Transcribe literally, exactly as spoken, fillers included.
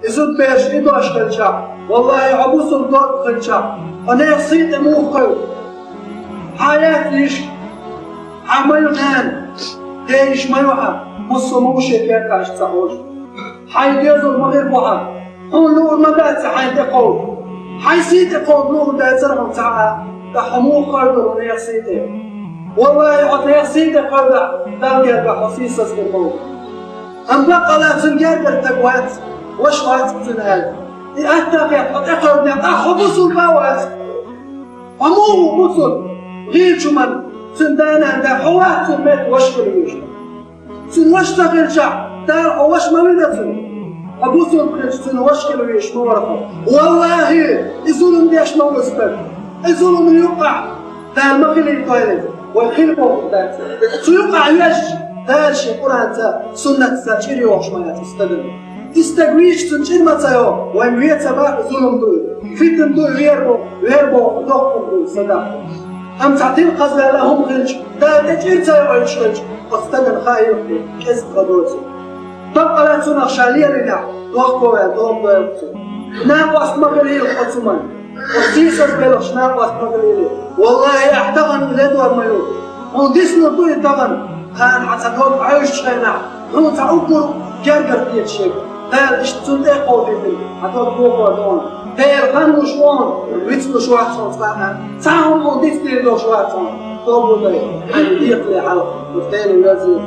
И зудабераш, и дош хилча, валлахӀи, хьо бусулба дог хилча, хьо нехан сий тӀе муха кхоьллу? Хьан яц йиша? Хьан ма ю нана? Де йиша ма ю хьан? Муссо ма ву шен керташ ца хьожуш? Хьайн доьзал ма хир бу хьан? Хьуна луур ма дац хьайна тӀекховда? Хьайн сий тӀекховда луур дацара хьуна цхьа а? ТӀаккха хьо муха кхоьллу нехан сий тӀе? ВаллахӀи, хьо нехан сий тӀе кхоьллехь, Далла гергахь хьо сийсаз хир ма ву. Амма баккъалла цуьнан гергара стаг вац, ваша вац цуьнан аьлла. И атта а хетта, хьо тӀекхоьллинехь, ахь хьо бусулба а вац. Хьо муха ву бусулба? ГӀийлачу хӀуманна цуьнан да-нана даьхна, хьо вац цуьнан метта ваша хила везаш. Цуьнан ваша ца хилчахь, Дала хьо ваша ма вина цунна. Хьо бусулба хилча, цуьнан ваша хила везаш ма вара хьо. ВаллахӀи, и зулам деш ма ву стаг. И зулам юкъахь Дала ма хилийта вайна, вай хила бохург дац. Цу юкъахь везаш, Дала шен Къуръанца, суннатца чӀир йохуш ма яц и стагана. И стаг вийча, цунна чӀир ма ца йо, вайна вен ца баккха зулам ду и, фитна ду и, вер бо, вер бо, доккха ду и, садаккха. Амма цхьа тилкхазваьлла хӀума хилча, Дала тӀе чӀир ца йоуьйтуш хилча, оцу стагана хаийла кӀезиг хан доцург. Баккъалла цунах ша лелийнехь, дохко ваьлла, дохко ваьлла цо. Накъост ма хилийла оцу хӀуманна. Оцу сийсаз белхаш накъост ма хилийла. ВаллахӀи, ахь тахана ледор ма ю. Хьуна диснарг ду и тахана. Кхана хьан цхьа дог Ӏуьйшучу хенахь, хьуна цхьа уггар гергара кхеташ ерг. Дала иштта цунна тӀе а кховдийтина, хьан дог дохор ду хьуна. Дела хан луш ву хьуна, вицлуш вац хьуна цкъа а. Цхьа хӀума хьуна дицдийр долуш вац хьуна. Тоба дай, хьайна декхале хьалха, оцу Деле верзийла.